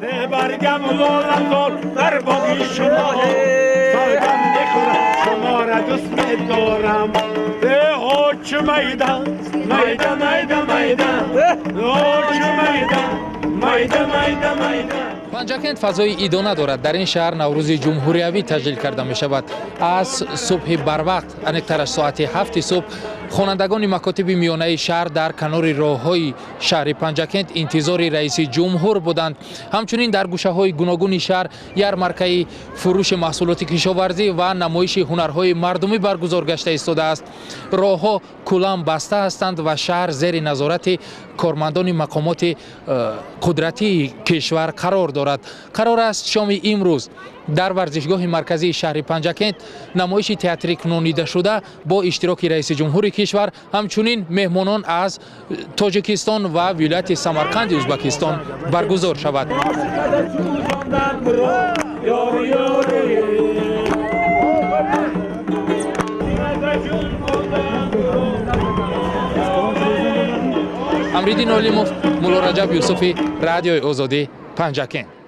Баргам лолазор дар боғи шумо савганд мехӯрам, шуморо дӯст медорам. Очи майда, майда, майда, майда, очи майда, майда, майда, майда. Панҷакент фазои идона дорад. Дар ин шаҳр Наврӯзи ҷумҳуриявӣ таҷлил карда мешавад. Аз субҳи барвақт, аниқтараш соати 7-и субҳ, хонандагони макотиби миёнаи шаҳр дар канори роҳҳои шаҳри Панҷакент интизори раиси ҷумҳур буданд. Ҳамчунин дар гӯшаҳои гуногуни шаҳр ярмаркаи фурӯши маҳсулоти кишоварзӣ ва намоиши ҳунарҳои мардумӣ баргузор гашта истодааст. Роҳҳо куллан баста ҳастанд ва шаҳр зери назорати кормандони мақомоти қудратии кишвар қарор дорад. Қарор аст, шоми имрӯз дар варзишгоҳи марказии шаҳри Панҷакент намоиши театрӣ кунонидашуда бо иштироки раиси ҷумҳури кишвар, ҳамчунин меҳмонон аз Тоҷикистон ва вилояти Самарқанди Ӯзбекистон баргузор шавад. Амриддин Олимов, Муллораҷаб Юсуфӣ, Радиои Озодӣ, Панҷакент.